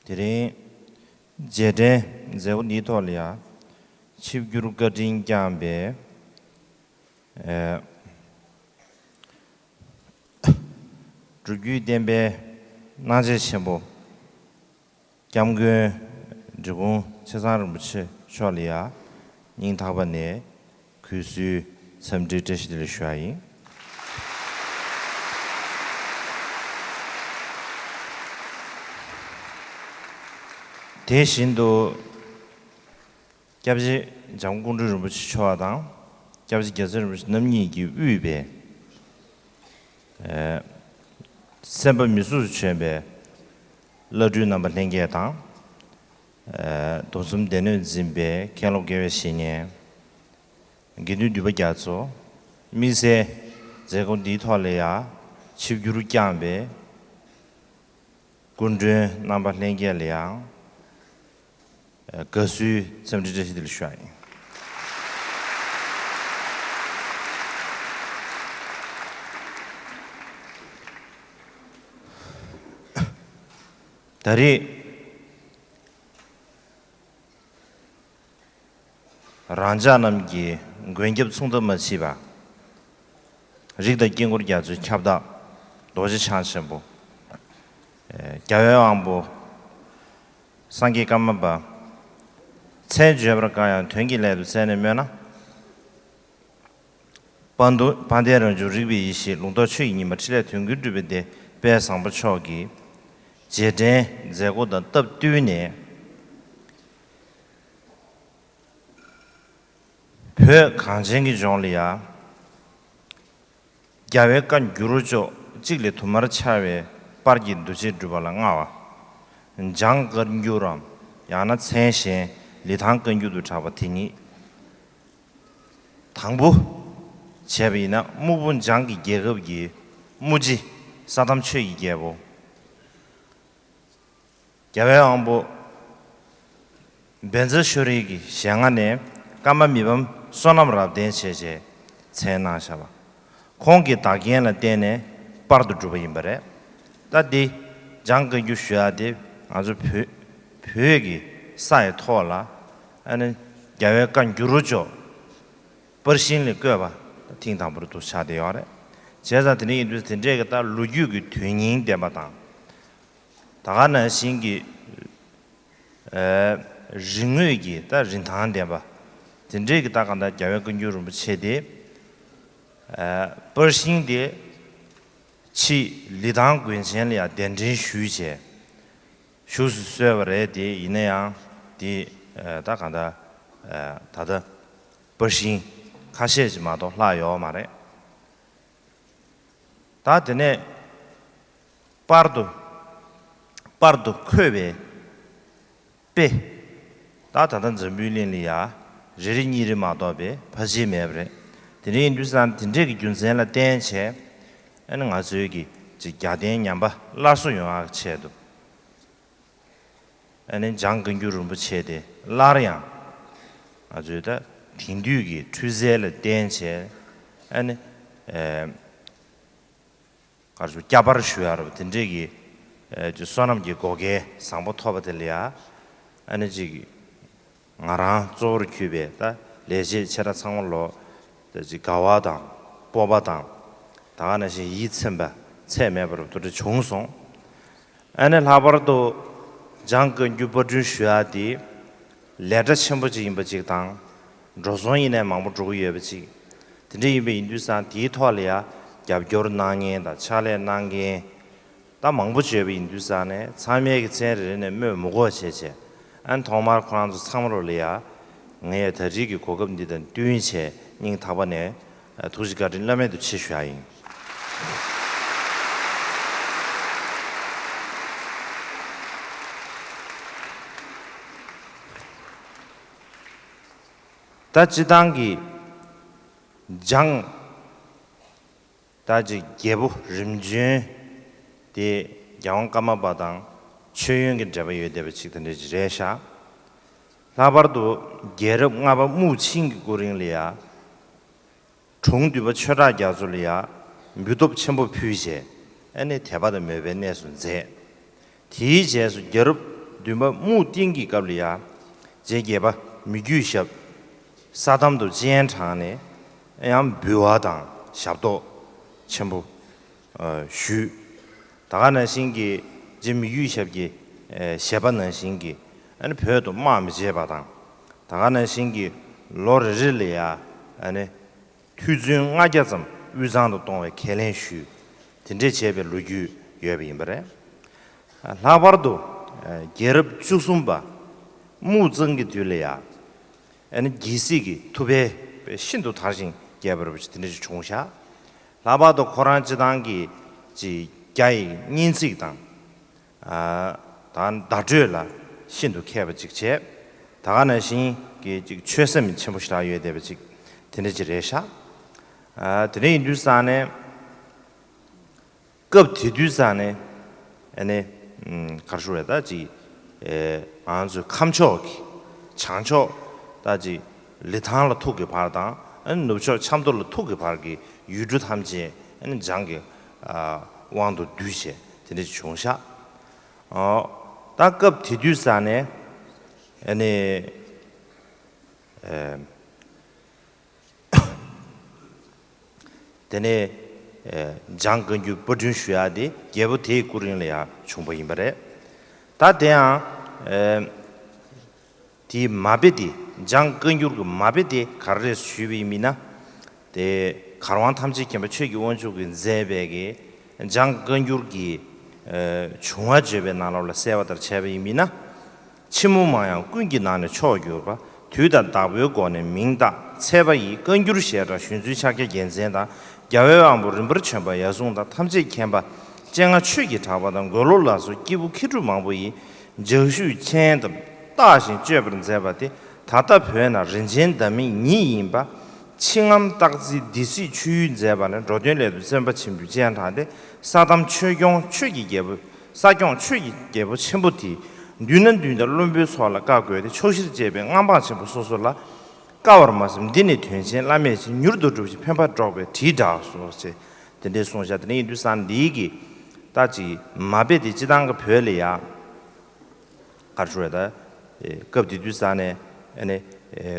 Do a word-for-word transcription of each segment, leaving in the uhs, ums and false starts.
དེ་རིང་རྗེས་དྲན་མཛད་སྒོ་འདིའི་ཐོག་ལ་ཡང་ཆིབས་བསྒྱུར་བཀའ་དྲིན་བསྐྱངས་པའི་ཨེ། སྒྲུབ་བརྒྱུད་བསྟན་པའི་སྣང་བྱེད་ཆེན་པོ་སྐྱབས་མགོན་འབྲི་གུང་ཆེ་ཚང་རིན་པོ་ཆེ་མཆོག་ལ་ཡང་སྙིང་ཐག་པ་ནས་གུས་བསུའི་འཚམས་འདྲི་བཀྲ་ཤིས་བདེ་ལེགས་ཞུ་བ་ཡིན། དེ་བཞིན་དུ། སྐྱབས་རྗེ་འཇམ་མགོན་ཀོང་སྤྲུལ་རིན་པོ་ཆེ་མཆོག་དང་། སྐྱབས་རྗེ་རྒྱལ་མཚན་རིན་པོ་ཆེ་རྣམ་གཉིས་ཀྱིས་དབུས་པའི་ཨེ། སེམས་པ་མི་གཟུགས་སུ་བྱོན་པའི་བླ་སྤྲུལ་རྣམ་པ་ལྷན་རྒྱས་དང་། ཨེ། གདུང་སེམས་སྡེ་སྣོད་འཛིན་པའི་མཁན་སློབ་དགེ་བའི་བཤེས་གཉེན། དགེ་འདུན་འདུས་པ་རྒྱ་མཚོ། དམིགས་བསལ་མཛད་སྒོ་འདིའི་ཐོག་ལ་ཡང་ཆིབས་བསྒྱུར་བསྐྱངས་པའི་སྐུ་མགྲོན་རྣམ་པ་ལྷན་རྒྱས་ལ་ཡང་། དགའ་བསུའི་འཚམས་འདྲི་བཀྲ་ཤིས་བདེ་ལེགས་ཞུ་བ་ཡིན། ད་རེས་རང་ཅག་རྣམས་ཀྱི་མགོན་སྐྱབས་མཚུངས་ཟླ་མ་མཆིས་པ། རིགས་དང་དཀྱིལ་འཁོར་རྒྱ་མཚོའི་ཁྱབ་བདག་རྡོ་རྗེ་འཆང་ཆེན་པོ། རྒྱལ་བའི་དབང་པོ། སངས་རྒྱས་ཀརྨ་པ། མཚན་བརྗོད་པར་དཀའ་ཡང་དོན་གྱི་སླད་དུ་བཙལ་ནས་སྨོས་ན། དཔལ་ལྡན་རང་བྱུང་རིག་པའི་ཡེ་ཤེས་ལུང་རྟོགས་ཆོས་ཀྱི་ཉི་མ་ཕྲིན་ལས་དོན་ཀུན་སྒྲུབ་པའི་སྡེ་དཔལ་བཟང་པོ་མཆོག་གི་རྗེས་དྲན་མཛད་སྒོ་དང་སྟབས་བསྟུན་ནས། བོད་གངས་ཅན་གྱི་ལྗོངས་ལ་ཡང་། རྒྱལ་བའི་བཀའ་འགྱུར་རོ་ཅོག་གཅིག་ལས་དུ་མར་འཆར་བའི་དཔལ་གྱི་འདུ་བྱེད་སྒྲུབ་པ་ལ་མངའ་བ། འཇང་བཀའ་འགྱུར་རམ། ཡང་ན་མཚན་གཞན་ལི་ཐང་བཀའ་འགྱུར་དུ་གྲགས་པ་དེ་ཉིད། དང་པོ་བྱས་པ་ཡིན་ན་སྨུག་པོ་འཇང་གི་རྒྱལ་ཁབ་ཀྱི་སྨུག་རྗེ་ས་ཐམ་ཆོས་ཀྱི་རྒྱལ་པོ། རྒྱལ་བའི་དབང་པོ་བཛྲ་ཤུ་རི་གི་ཞལ་སྔ་ནས་ཀརྨ་མི་ཕམ་བསོད་ནམས་རབ་བརྟན་བྱས་བྱས་མཚན་གནང་བཞག་པ། ཁོང་གི་བདག་རྐྱེན་ལ་བརྟེན་ནས་པར་དུ་གྲུབ་པ་ཡིན་པ་རེད། ད་འདི་འཇང་བཀའ་འགྱུར་ཞུ་ཡག་དེ་ང་ཚོ་བོད་བོད་ཀྱི་ས་ཡི་ཐོག་ལ་ཨ་ནི་རྒྱལ་བའི་བཀའ་འགྱུར་རོ་ཅོག་པར་ཤིང་ལས་བརྐོས་པ་ཐེངས་དང་པོར་དུ་ཆགས་བསྡད་ཡོད་རེད། བྱས་ཙང་དེ་འདྲ་ཡིན་དུས་དེ་འདྲས་ཀྱི་ད་ལོ་རྒྱུས་ཀྱི་དོན་སྙིང་ལྡན་པ་དང་། ད་ག་ནང་བཞིན་གྱི་ཨ་རིག་དངོས་ཀྱི་ད་རིན་ཐང་ལྡན་པ། དེ་འདྲས་ཀྱི་ད་གང་ལྟར་རྒྱལ་བའི་བཀའ་འགྱུར་རིན་པོ་ཆེ་དེ་ཨ་པར་ཤིང་དེ་ཕྱིས་ལི་ཐང་དགོན་ཆེན་ལ་ཡང་གདན་འདྲེན་ཞུས་བྱས་བཞུགས་སུ་གསོལ་བ་རེད་དེ། ཡིན་ན་ཡང་དེ་ཨ་ད་གང་ལྟར་ཨ་ད་ལྟ་པར་ཤིང་ཁ་ཤས་ཅིག་མ་གཏོགས་ལྷག་ཡོད་མ་རེད། ད་དེ་ནས་པར་དུ་པར་དུ་འཁོད་པའི་དཔེ། ད་ད་ལྟ་འཛམ་བུའི་གླིང་ལ་ཡ་རེ་རེ་གཉིས་རེ་མ་གཏོགས་པའི་ཕལ་ཆེར་མེད་པ་རེད། དེ་འདྲ་ཡིན་དུས་ཙང་དེ་འདྲས་ཀྱི་རྒྱུ་མཚན་ལ་བརྟེན་བྱས་ཨ་ནི་ང་ཚོའི་གི་ཅིག་རྒྱལ་བསྟན་ཉམས་པ་སླར་གསོ་ཡོང་ཡག་ཆེད་དུ། ཨ་ནི་འཇང་བཀའ་འགྱུར་རིན་པོ་ཆེ་དེ་སླར་ཡང་ང་ཚོའི་ད་དེང་དུས་ཀྱི་འཕྲུལ་རྩལ་ལ་བརྟེན་བྱས་ཨ་ནི་ཨེ་གར་ཞུ་སྐྱ་པར་ཞུ་ཡ་རབ་དེ་འདྲས་ཀྱི་ཨེ་ཅིག་བསོད་ནམས་ཀྱི་བགོ་སྐལ་བཟང་པོ་ཐོབ་པ་དེ་ལ་ཡ་ཨ་ནི་ཅིག་ང་རང་གཙོ་བོར་གྱུར་པའི་ད་ལས་བྱེད་ཆེ་ཕྲ་ཚང་མ་ལོ་ད་ཅིག་དགའ་བ་དང་སྤོབས་པ་དང་ད་ག་ནང་བཞིན་ཡིད་ཚིམ་པ་ཚད་མེད་པར་དེ་འདྲ་བྱུང་སོང་། ཨ་ནི་ལྷག་པར་དུ་འཇང་བཀའ་འགྱུར་པར་སྐྲུན་ཞུ་ཡག་དེ་ལས་གྲྭ་ཆེན་པོ་ཅིག་ཡིན་པ་ཅིག་དང་། འགྲོ་སོང་ཡིན་ནའི་མང་པོ་འགྲོ་གི་ཡོད་པ་ཅིག་དེ་འདྲ་ཡིན་པ་ཡིན་དུས་ཙང་དེའི་ཐོག་ལ་ཡ་རྒྱབ་སྐྱོར་གནང་མཁན་དང་ཕྱག་ལས་གནང་མཁན་ད་མང་པོ་ཅིག་ཡོད་པ་ཡིན་དུས་ཙང་ནས་ཚང་མའི་གི་མཚན་རེ་རེ་ནས་སྨོས་མི་དགོས་བྱས་བྱས་ཨ་ནི་ཐོག་མར་ཁོ་རང་ཚོ་ཚང་མ་ལོ་ལ་ཡ་ངས་ད་རེས་ཀྱི་གོ་སྐབས་འདི་དང་བསྟུན་བྱས་སྙིང་ཐག་པ་ནས་ཐུགས་རྗེ་བཀའ་དྲིན་བླ་མེད་དུ་ཆེ་ཞུ་ཡ་ཡིན། ད་སྤྱི་བཏང་གི་འཇང་ད་ཅིག་རྒྱལ་པོ་རིམ་བྱོན་དེ་རྒྱལ་དབང་ཀརྨ་པ་དང་མཆོད་ཡོན་གྱི་འབྲེལ་བ་ཡོད་བསྡད་པ་ཅིག་དེ་འདྲ་ཅིག་རེད་ཤག་ལྷག་པར་དུ་རྒྱལ་རབས་ལྔ་པ་སྨུག་ཆིང་གི་སྐུ་རིང་ལ་ཡ། དྲུང་འདུས་པ་ཆོས་གྲགས་རྒྱ་མཚོ་ལ་ཡ་འབུལ་སྟོབས་ཆེན་པོ་ཕུལ་བྱས་ཨ་ནི་དད་པ་དང་མོས་པའི་གནས་སུ་མཛད། དེའི་རྗེས་སུ་རྒྱལ་རབས་ བདུན་པ་དམུ་སྟེང་གི་སྐབས་ལ་ཡ། རྗེ་བརྒྱད་པ་མི་བསྐྱོད་ཞབས། ས་དམ་དུ་སྤྱན་དྲངས་ནས་ཡང་འབུལ་བ་དང་ཞབས་ཏོག་ཆེན་པོ་ཞུས། ད་ག་ནང་བཞིན་གྱི་རྗེ་མི་བསྐྱོད་ཞབས་ཀྱི་བཞེད་པ་ནང་བཞིན་གྱི་ཨ་ནི་བོད་དུ་དམག་མི་བྱེད་པ་དང་། ད་ག་ནང་བཞིན་གྱི་ལོ་རེ་རེ་ལ་ཡ་ཨ་ནི། མཐོ་བཙུན་ལྔ་བརྒྱ་ཙམ་དབུས་གཙང་དུ་གཏོང་བའི་ཁས་ལེན་ཞུས། དེ་འདྲས་བྱས་པའི་ལོ་རྒྱུས་ཡོད་པ་ཡིན་པ་རེད། ལྷག་པར་དུ་རྒྱལ་རབས་བཅུ་གསུམ་པ་དམུ་གཙང་གི་དུས་ལ་ཡ། ཨ་ནི་རྒྱལ་སྲིད་ཀྱི་ཐུབ་པ་ཤིན་ཏུ་དར་ཞིང་རྒྱས་པ་རེད་པ་ཞིག་དེ་འདྲ་ཞིག་བྱུང་ཤག་ལྷག་པར་དུ་ཁོ་རང་སྤྱི་བཏང་གི་ཅིག་རྒྱ་ཡི་སྙན་ཚིག་དང་། ད་བརྡ་སྤྲོད་ལ་ཤིན་ཏུ་མཁས་པ་ཅིག་བྱས། ད་ག་ནང་བཞིན་གྱི་ཅིག་ཆོད་སེམས་ཆེན་པོ་ཞེ་དྲག་ཡོད་བསྡད་པ་ཅིག་དེ་འདྲ་ཅིག་རེད་ཤག་དེ་འདྲ་ཡིན་དུས་ཙང་ནས། སྐབས་དེ་དུས་ཙང་ནས་ཨ་ནི་ག་རེ་ཞུ་རེད། ད་ཅིག་ང་ཚོའི་ཁམས་ཕྱོགས་ཀྱི་བྱང་ཕྱོགས་ད་ཅིག་ལི་ཐང་ལ་ཐུག་གི་བར་དང་ཨ་ནི་ནུབ་ཕྱོགས་ཆབ་མདོ་ལ་ཐུག་གི་བར་གྱི་ཡུལ་གྲུ་ཐམས་ཅད་ཨ་ནི་འཇང་གི་དབང་དུ་བསྡུས་བྱས་དེ་འདྲ་ཅིག་བྱུང་ཤག་ད་སྐབས་དེ་དུས་ཙང་ནས་ཨ་ནི། དེ་ནས་འཇང་བཀའ་འགྱུར་པར་སྐྲུན་ཞུ་ཡག་དེ་རྒྱལ་པོ་དེའི་སྐུ་རིང་ལ་ཡང་བྱུང་པ་ཡིན་པ་རེད། ད་དེའང་དེའི་མ་དཔེ་དེ་འཇང་བཀའ་འགྱུར་གྱི་མ་དཔེ་དེ་ག་རེ་རེད་ཞུས་པ་ཡིན་ན། དེ་གར་དབང་ཐམས་ཅད་མཁྱེན་པ་ཆོས་ཀྱི་དབང་ཕྱུག་གིས་མཛད་པའི་གི་འཇང་བཀའ་འགྱུར་གྱི་བྱུང་བ་བརྗོད་པའི་ནང་ལོགས་ལ་གསལ་བ་ལྟར་བྱས་པ་ཡིན་ན། ཕྱི་མོ་མང་ཡང་ཀུན་གྱི་ནང་ནས་མཆོག་གྱུར་པ། དུས་དང་བདག་པོའི་སྒོ་ནས་མིང་བཏགས་ཚལ་པ་ཡི་བཀའ་འགྱུར་ཞེས་གྲགས། གཞོན་ཚུལ་ཕྱག་རྒྱ་རྒྱལ་མཚན་དང་། རྒྱལ་བའི་དབང་པོ་རིམ་པར་བྱོན་པ་ཡར་གསུངས་དང་། ཐམས་ཅད་མཁྱེན་པ་སྤྱན་སྔ་ཆོས་ཀྱི་གྲགས་པ་དང་། མགོན་སློབ་ལ་སོགས་སྐྱེས་བུ་མཁས་གྲུབ་མང་པོ་ཡི། ལྗགས་ཞུས་མཆན་དུ་བཏགས་ཤིང་བཅོས་པར་མཛད་པ་དེ་ད་ལྟ་བོད་ན་རིན་ཆེན་ཟླ་མེད་ཉིད་ཡིན་པ། ཕྱི་ངམ་སྟག་རྩེའི་སྡེ་སྲིད་ཆོས་ཡུལ་མཛད་པ་ལས་འགྲོ་དོན་སླད་དུ་སེམས་དཔའ་ཆེན་པོས་སྤྱན་དྲངས་ཏེ། ས་དམ་ཆོས་སྐྱོང་ཆོས་ཀྱི་རྒྱལ་པོ། ས་སྐྱོང་ཆོས་ཀྱི་རྒྱལ་པོ་ཆེན་པོ་དེས་མདུན་ན་མདུན་དང་བློན་པོའི་ཚོགས་ལ་བཀའ་བསྒོས་ཏེ། ཕྱོགས་བཞིར་གཅེས་པའི་མངའ་འབངས་ཆེན་པོ་སོ་སོ་ལ་དཀའ་བར་མ་བསམ། འདི་ནི་དོན་ཆེན་བླ་མེད་ཅིང་། མྱུར་དུ་འགྲུབ་ཅིང་ཕན་པར་སྒྲོགས་པའི་དྲིལ་བསྒྲགས་སོ་ཞེས་དེ་འདྲའི་གསུངས་ཤག་དེ་ནས་ཡིན་དུས་ཙང་འདིའི་གི་ད་ཅིག་མ་དཔེ་དེ་སྤྱི་བཏང་གི་བོད་ལ་ཡ། ག་རེ་ཞུ་རེད་ད། སྐབས་དེ་དུས་ཙང་ནས་ཨ་ནི་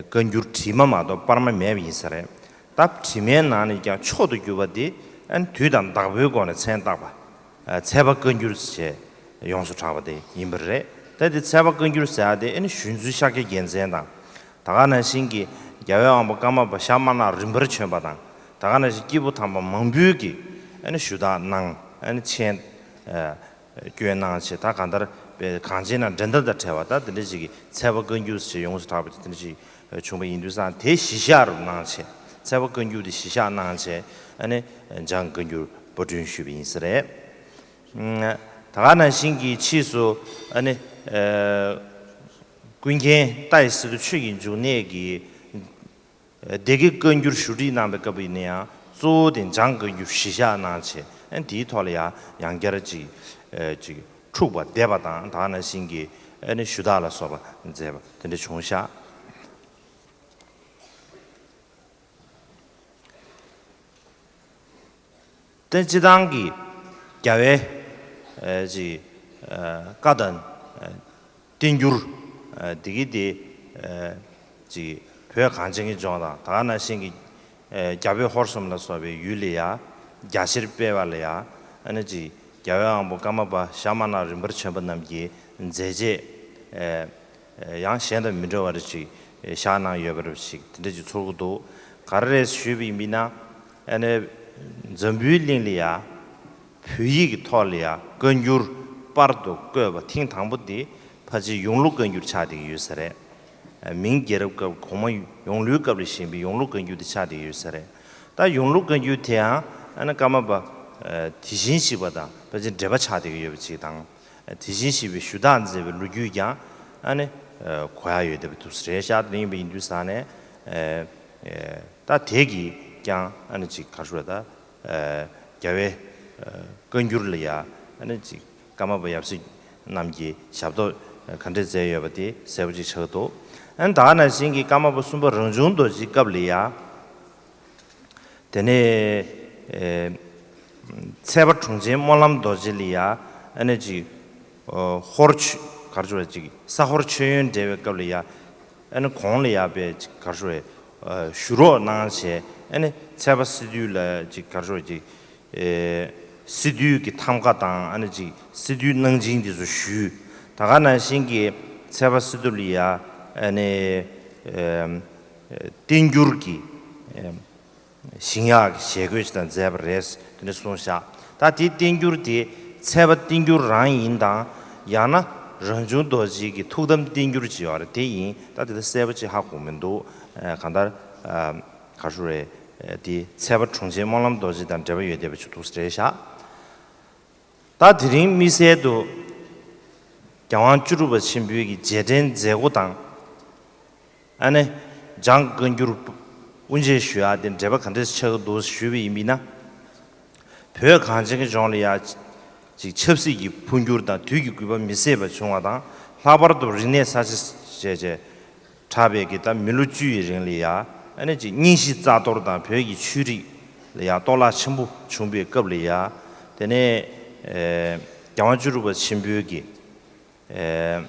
བཀའ་འགྱུར་བྲིས་མ་མ་གཏོགས་པར་མ་མེད་པ་ཡིན་ས་རེད། ད་བྲིས་མའི་ནང་ནས་ཀྱང་མཆོག་ཏུ་གྱུར་པ་དེ་ཨ་ནི་དུས་དང་བདག་པོའི་སྒོ་ནས་མཚན་བཏགས་པ། ཚལ་པ་བཀའ་འགྱུར་ཞེས་ཡོངས་སུ་གྲགས་པ་དེ་ཡིན་པ་རེད། ད་དེ་ཚལ་པ་བཀའ་འགྱུར་ཟེར་ཡག་དེ་ཨ་ནི་གཞོན་ཚུལ་ཤཱཀྱ་རྒྱལ་མཚན་དང་། ད་ག་ནང་བཞིན་གྱི་རྒྱལ་བའི་དབང་པོ་ཀརྨ་པ་ཞྭ་དམར་ནག་རིམ་པར་བྱོན་པ་དང་། ད་ག་ནང་བཞིན་སྐྱེས་བུ་དམ་པ་མང་པོས་ཀྱིས་ཨ་ནི་ཞུ་དག་གནང་ཨ་ནི་མཆན། སྐྱོན་གནང་བྱས། ད་གང་ལྟར་པའི་གངས་ཅན་ན་འགྲན་ཟླ་དང་བྲལ་བ་ད་དེ་འདྲ་ཞིག་གི་ཚལ་པ་བཀའ་འགྱུར་ཞེས་ཡོངས་སུ་གྲགས་པ་དེ་འདྲ་ཞིག་བྱུང་བ་ཡིན་དུས་ཙང་དེ་གཞི་བཞག་རུ་གནང་བྱས། ཚལ་པ་བཀའ་འགྱུར་དེ་གཞི་བཞག་གནང་བྱས་ཨ་ནི་འཇང་བཀའ་འགྱུར་པར་སྐྲུན་ཞུས་པ་ཡིན་ས་རེད། ད་ག་ནང་བཞིན་གྱི་ཕྱིས་སུ་ཨ་ནི་ཀུན་མཁྱེན་ཏཱའི་སི་ཏུ་ཆོས་ཀྱི་འབྱུང་གནས་ཀྱི། སྡེ་དགེ་བཀའ་འགྱུར་ཞུ་སྒྲིག་གནང་པའི་སྐབས་ཡིན་ན་ཡང་གཙོ་བོ་དེ་འཇང་བཀའ་འགྱུར་གཞི་བཞག་གནང་བྱས། ཨ་ནི་དེའི་ཐོག་ལ་ཡང་ཡང་བསྐྱར་ཅིག་ཅིག་འཁྲུག་པ་བསྡེབས་པ་དང་ད་ག་ནང་བཞིན་གྱི་ཨ་ནི་ཞུ་དག་ལ་སོགས་པ་མཛད་པ་དེ་འདྲ་བྱུང་ཤག་དེ་སྤྱི་བཏང་གི་རྒྱལ་བའི་ཅིག་བཀའ་དང་། བསྟན་འགྱུར། འདི་གི་དེ་ཅིག་བོད་གངས་ཅན་གྱི་ལྗོངས་དང་ད་ག་ནང་བཞིན་གྱི་རྒྱ་བོད་ཧོར་གསུམ་ལ་སོགས་པའི་ཡུལ་ལ་ཡ་རྒྱ་ཆེར་སྤེལ་བ་ལ་ཡ་ཨ་ནི་ཅིག་རྒྱལ་བའི་དབང་པོ་ཀརྨ་པ་ཞྭ་དམར་ནག་རིམ་པར་བྱོན་པ་རྣམས་ཀྱི་མཛད་རྗེས་ཡང་གཞན་དང་མི་འདྲ་བ་རེ་ཅིག་བཞག་གནང་ཡོད་པ་རེ་ཞིག་དེ་འདྲ་ཅིག་ཚོར་གྱི་འདུག་ག་རེ་རེད་ཞུས་པ་ཡིན་ན། ཨ་ནི་འཛམ་བུའི་གླིང་ལ་ཡ། བོད་ཡིག་གི་ཐོག་ལ་ཡང་བཀའ་འགྱུར་པར་དུ་བརྐོས་པ་ཐེངས་དང་པོ་འདི་ཕལ་ཆེར་ཡོངས་ལུགས་བཀའ་འགྱུར་ཆགས་བསྡད་ཀྱི་ཡོད་ས་རེད། མིང་རྒྱལ་རབས་སྐབས་གོང་མ་ཡོངས་ལུགས་སྐབས་ལ་བཞེངས་པའི་ཡོངས་ལུགས་བཀའ་འགྱུར་འདི་ཆགས་བསྡད་ཀྱི་ཡོད་ས་རེད། ད་ཡོངས་ལུགས་བཀའ་འགྱུར་དེའང་ཨ་ནི་ཀརྨ་པ་དེ་བཞིན་གཤེགས་པ་དང་ཕལ་ཆེར་འབྲེལ་བ་ཆགས་བསྡད་ཀྱི་ཡོད་པ་ཅིག་དང་། དེ་བཞིན་གཤེགས་པའི་ཞུ་དག་མཛད་པའི་ལོ་རྒྱུས་ཀྱང་ཨ་ནི་གོ་ཡག་ཡོད་བསྡད་པ་འདུག་ས་རེད་ཤག་དེ་ཡིན་པ་ཡིན་དུས་ཙང་ནས་ད་དེ་གིས་ཀྱང་ཨ་ནི་ཅིག་ག་རེ་ཞུ་དགོས་རེད་ད། རྒྱལ་བའི་བཀའ་འགྱུར་ལ་ཡ་ཨ་ནི་ཅིག་ཀརྨ་པ་ཡབ་སྲས་རྣམས་ཀྱིས་ཞབས་ཏོག་ག་འདྲས་མཛད་ཡོད་པ་དེ་གསལ་པོ་ཅིག་ཆགས་འདུག་ཨ་ནི་ད་ག་ནང་བཞིན་གྱི་ཀརྨ་པ་གསུམ་པ་རང་བྱུང་རྡོ་རྗེའི་སྐབས་ལ་ཡ། དེ་ནས་ཚལ་པ་དྲུང་ཆེན་སྨོན་ལམ་རྡོ་རྗེ་ལ་ཡ་ཨ་ནི་ཅིག་ཧོར་ཆོས་ ག་རེ་ཟེར་ཅིག་ས་ཧོར་མཆོད་ཡོན་འབྲེལ་བའི་སྐབས་ལ་ཡ། ཨ་ནི་གོང་ལ་ཡ་པའི་ཅིག་ག་རེ་ཟེར་ཞུ་རོགས་གནང་བྱས། ཨ་ནི་ཚལ་པ་སི་ཏུ་ལ་ཅིག་ག་རེ་ཟེར་ཅིག་ཨེ། སི་ཏུའི་གི་ཐམ་ཀ་དང་། ཨ་ནི་ཅིག་སི་ཏུའི་གནང་སྦྱིན་འདི་ཚོ་ཞུས། ད་ག་ནང་བཞིན་གྱི་ཚལ་པ་སི་ཏུ་ལ་ཡ། ཨ་ནི་ཨེ། བསྟན་འགྱུར་གྱི་ཨེ། ཞིང་ཡག་གི་ཞལ་བཀོད་ཅིག་དང་མཛད་པ་རེད། དེ་འདྲ་གསུངས་བཞག་ད་དེའི་བསྟན་འགྱུར་དེ་ཚལ་པ་བསྟན་འགྱུར་རང་ཡིན་དང་། ཡང་ན་རང་བྱུང་རྡོ་རྗེ་གི་ཐུགས་དམ་བསྟན་འགྱུར་ཅིག་ཡོད་རེད། དེ་ཡིན། ད་དེ་ལ་གསལ་པོ་ཅིག་ཧ་གོ་མི་འདུག་ཨ། གང་ལྟར་ཨ། ག་རེ་ཟེར་རེད། དེ་ཚལ་པ་དྲུང་ཆེན་སྨོན་ལམ་རྡོ་རྗེ་དང་འབྲེལ་བ་ཡོད་བསྡད་པ་ཅིག་འདུག་ཟེར་བཞག་ད་དེ་རིང་དམིགས་བསལ་དུ་རྒྱལ་དབང་བཅུ་དྲུག་པ་ཆེན་པོའི་གི་རྗེས་དྲན་མཛད་སྒོ་དང་། ཨ་ནི་འཇང་བཀའ་འགྱུར་དབུ་འབྱེད་ཞུ་ཡག་དེ་འབྲེལ་བ་ག་འདྲ་ཆགས་ཀྱི་འདུག་ཞུས་པ་ཡིན་པ་ཡིན་ན། བོད་གངས་ཅན་གྱི་ལྗོངས་ལ་ཡ་ཅིག་ཆབ་སྲིད་ཀྱི་འཕོ་འགྱུར་དང་དུས་ཀྱི་དགོས་པ་མི་སྲིད་པ་བྱུང་བ་དང་། ལྷག་པར་དུ་རིག་གནས་གསར་བརྗེ་བྱས་བྱས་དྲག་པའི་གི་ད་མི་ལོ་བཅུ་ཡི་རིང་ལ་ཡ། ཨ་ནི་ཅིག་རྙིང་ཞིང་རྩ་གཏོར་དང་བོད་ཀྱི་ཆོས་རིག་ལ་ཡ་གཏོར་བརླག་ཆེན་པོ་བྱུང་པའི་སྐབས་ལ་ཡ། དེ་ནས་ཨེ། རྒྱལ་དབང་བཅུ་དྲུག་པ་ཆེན་པོའི་གི་ཨེ།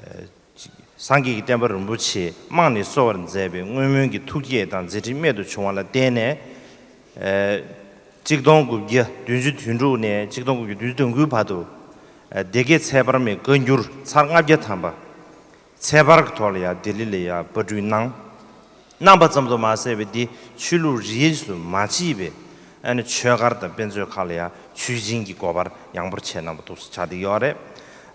ཨེ། ཅིག་སངས་རྒྱས་ཀྱི་བསྟན་པ་རིན་པོ་ཆེ་རྨང་ནས་གསོ་བར་མཛད་པའི་སྔོན་སྨོན་གྱི་ཐུགས་བསྐྱེད་དང་མཛད་འཕྲིན་རྨད་དུ་བྱུང་བ་ལ་བརྟེན་ནས། ཨེ། གཅིག་སྟོང་དགུ་བརྒྱ་བདུན་ཅུ་དོན་དྲུག་ནས་གཅིག་སྟོང་དགུ་བརྒྱ་བདུན་ཅུ་དོན་དགུའི་བར་དུ། ཨེ། སྡེ་དགེ་ཚལ་པར་མའི་བཀའ་འགྱུར་ཚར་ལྔ་བརྒྱ་ཐམ་པ་ཚལ་པར་གྱི་ཐོག་ལ་ཡང་ལྡི་ལི་ལ་ཡང་པར་སྐྲུན་གནང་། གནང་པ་ཙམ་དུ་མ་ཟད་པའི་འདི་ཆོས་ལུགས་རིས་སུ་མ་མཆིས་པའི་ཨ་ནི་ཆོས་སྒར་དང་དཔེ་མཛོད་ཁག་ལ་ཡང་ཆོས་སྦྱིན་གྱི་སྒོ་འཕར་ཡངས་པོར་ཕྱེ་གནང་བ་འདུག་སེ་ཆགས་བསྡད་ཡོད་རེད།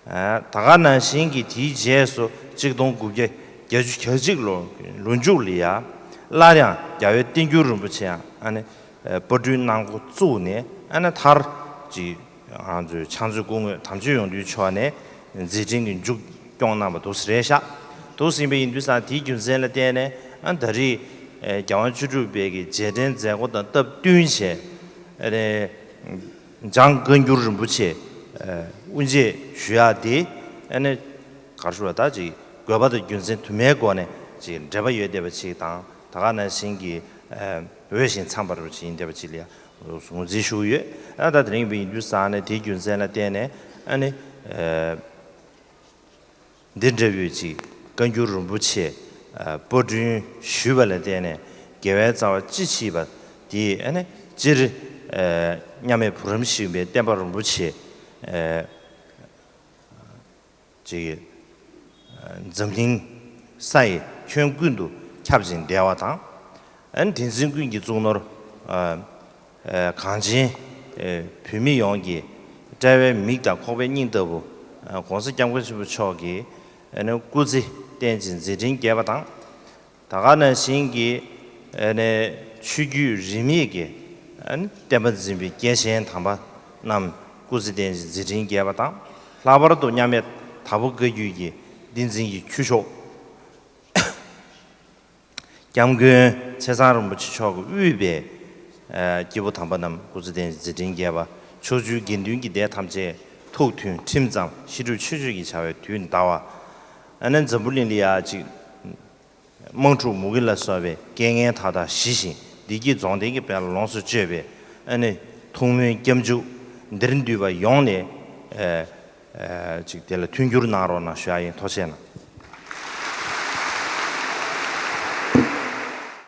ཨ། ད་ག་ནང་བཞིན་གྱི་དེའི་རྗེས་སུ་གཅིག་སྟོང་དགུ་བརྒྱ་བརྒྱད་ཅུ་གྱ་གཅིག་ལོ་ལོ་མཇུག་ལ་ཡང་སླར་ཡང་རྒྱལ་བའི་བསྟན་འགྱུར་རིན་པོ་ཆེ་ཡང་ཨ་ནི་པར་སྐྲུན་གནང་འགོ་བཙུགས་ནས། ཨ་ནི་མཐར་ཅིག་ང་ཚོའི་ཕྱག་མཛོད་སྐུ་ངོ་དམ་ཆོས་ཡོངས་འདུའི་མཆོག་ནས་མཛད་འཕྲིན་གྱི་མཇུག་སྐྱོང་གནང་བ་འདུག་སེ་རེད་ཤག་འདུག་སེ་ཡིན་པ་ཡིན་དུས་ཙང་། དེའི་རྒྱུ་མཚན་ལ་བརྟེན་ནས་ཨ་ད་རེས་ཨེ་རྒྱལ་དབང་བཅུ་དྲུག་པའི་གི་རྗེས་དྲན་མཛད་སྒོ་དང་སྟབས་བསྟུན་བྱས། ཨ་ནི་འཇང་བཀའ་འགྱུར་རིན་པོ་ཆེ་ཨེ་དབུ་འབྱེད་ཞུ་ཡག་དེ། ཨ་ནི་ག་རེ་ཞུ་བ། ད་ཅིག་དགོས་པ་དང་རྒྱུ་མཚན་དུ་མའི་སྒོ་ནས་ཅིག་འབྲེལ་བ་ཡོད་བསྡད་པ་ཅིག་དང་། ད་ག་ནང་བཞིན་གྱི་ཨེ་འོས་ཤིང་འཚམས་པ་རུ་ཅིག་ཡིན་བསྡད་པ་ཅིག་ལ་ཡང་ངོས་འཛིན་ཞུ་གི་ཡོད། ཨ་ད་དེ་རིང་ཡིན་དུས་ཙང་ནས་དེའི་རྒྱུ་མཚན་ལ་བརྟེན་ནས། ཨ་ནི་ཨེ་འདི་འདྲ་བོའི་ཅིག་བཀའ་འགྱུར་རིན་པོ་ཆེ་ཨ་པར་སྐྲུན་ཞུས་པ་ལ་བརྟེན་ནས། དགེ་བའི་རྩ་བ་ཅི་མཆིས་པ་དེ། ཨ་ནི་སྤྱིར་ཨེ་མཉམ་མེད་བུ་རམ་ཤིང་པའི་བསྟན་པ་རིན་པོ་ཆེ་ཨེ་ཅིག་ཨ་འཛམ་གླིང་ས་ཡི་ཁྱོན་ཀུན་ཏུ་ཁྱབ་ཅིང་བརྡལ་བ་དང་། ཨ་ནི་དེ་འཛིན་ཀུན་གྱི་གཙུག་ནོར་ཨ་ཨ་གངས་ཅན་ཨ་བོད་མི་ཡོངས་ཀྱི་དཔྲལ་བའི་མིག་དང་ཁོག་པའི་སྙིང་ལྟ་བུ་ཨ་༸གོང་ས་༸སྐྱབས་མགོན་ཆེན་པོ་མཆོག་གིས་ཨ་ནི་སྐུ་ཚེ་བརྟན་ཅིང་མཛད་འཕྲིན་རྒྱས་པ་དང་། ད་ག་ནང་བཞིན་གྱི་ཨ་ནི་ཆོས་བརྒྱུད་རིས་མེད་ཀྱི་ཨ་ནི་བསྟན་པ་འཛིན་པའི་སྐྱེས་ཆེན་དམ་པ་རྣམས་སྐུ་ཚེ་བརྟན་ཅིང་མཛད་འཕྲིན་རྒྱས་པ་དང་། ལྷག་པར་དུ་མཉམ་མེད་དྭགས་པོ་བཀའ་བརྒྱུད་ཀྱི་བསྟན་འཛིན་གྱི་ཁྱུ་མཆོག་༸སྐྱབས་མགོན་ཚེ་བཟང་རིན་པོ་ཆེ་མཆོག་གིས་དབུས་པའི་ཨ་སྐྱེས་བུ་དམ་པ་རྣམས་སྐུ་ཚེ་བརྟན་ཅིང་མཛད་འཕྲིན་རྒྱས་པ། ཕྱོགས་བཅུའི་དགེ་འདུན་གྱི་སྡེ་ཐམས་ཅད་ཐུགས་མཐུན་ཁྲིམས་གཙང་ཤིས་སྒྲུབ་ཆོས་སྤྱོད་ཀྱི་བྱ་བའི་དུས་འདའ་བ། ཨ་ནི་འཛམ་བུ་གླིང་ལ་ཡ་ཅིག་དམག་འཁྲུག་མུ་གེ་ལ་སོགས་པའི་རྐྱེན་ངན་མཐའ་དག་ཞི་ཞིང་བདེ་སྐྱིད་རྫོགས་ལྡན་གྱི་དཔལ་ལ་ལོངས་སུ་སྤྱོད་པའི་ཨ་ནི་ཐུགས་སྨོན་སྐྱབས་འཇུག་འདིར་འདུས་པ་ཡོངས་ནས་ཨ་ཨ་ཅིག་དེ་ལ་མཐུན་འགྱུར་གནང་རོགས་གནང་ཞུ་ཡག་ཡིན། ཐུགས་རྗེ་གནང་།